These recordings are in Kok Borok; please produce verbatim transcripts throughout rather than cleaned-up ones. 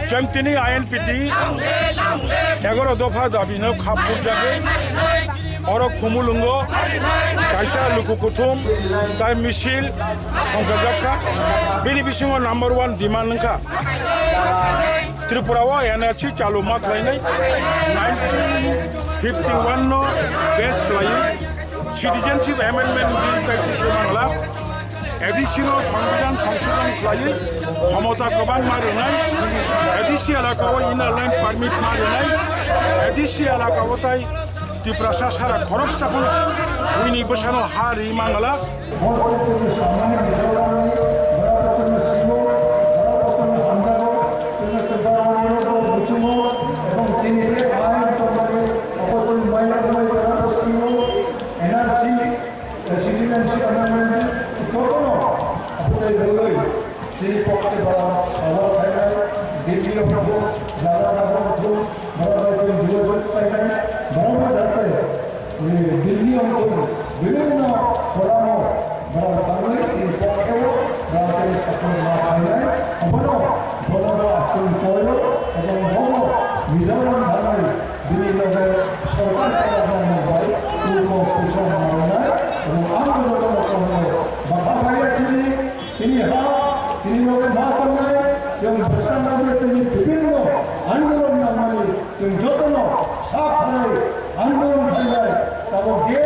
Chwng tini I N P T egaro dopha dabi no khap purjagwi oro Khumulwngo kaisa luku kuthum tai misil songkajak kha. Bini bisingo number one demand wngkha Tripura o N R C chalu ma khlainai, nineteen fifty one no base khlaiwi Citizenship Amendment Bill tai tisa mangla. A D C no Songbidan songsodhon khlaiwi khomota kwbangma rwnai, A D C elaka o inner line permit ma rwnai, A D C elaka o tai Tiprasa sara khoroksa phano buini bwsano ha ri mangla. N R C, eh, citizenship amendment jotono aphutei rwgwi chini pokhe ba awar khainai, Delhi o thung, jaga jaga o thung, borok bai chini jogajog khainai, borok bai jate, eh, Delhi o thung, bibhinno forum o borok thangwi chini pokhe o borok chini support ma khainai, abono borok bo chini poi o, ebong bobo Mizoram thangwi Bini loge sorkar kaya mano bai, ulo puso marunai, ro ang joto no kono, bapa bhaiya chini, chini ha, chini loge ma tongnai, chwng bwskang loge chini bibhinno andolon nangmani, chwng jotono sa phalai andolon khainai, tabok je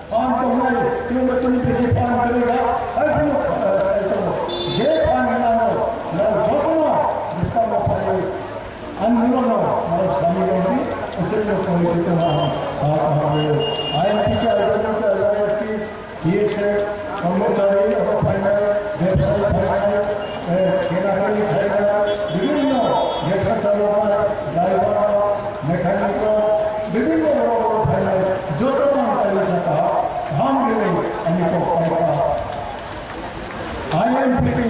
Phan tongnai, chwngbo chini bisi phan kwrwi ya, hai phano, eh, eh, tongo. Je phan hinano, nang jotono bwskango phaiwi, ang nono, nang sami rwdi, aswkno koi tongma, ah, ah, ah, I M P khe, I M P, P S A, kormochari, abo phainai, bebsai phainai, eh, kenakani phainai, bibhinno, bebsa chaloknai, driver, Mechanic rok bibhinno borok rok phainai joto no ang kaisa kaham, kaham rinwi ani kok pai kha. I M P T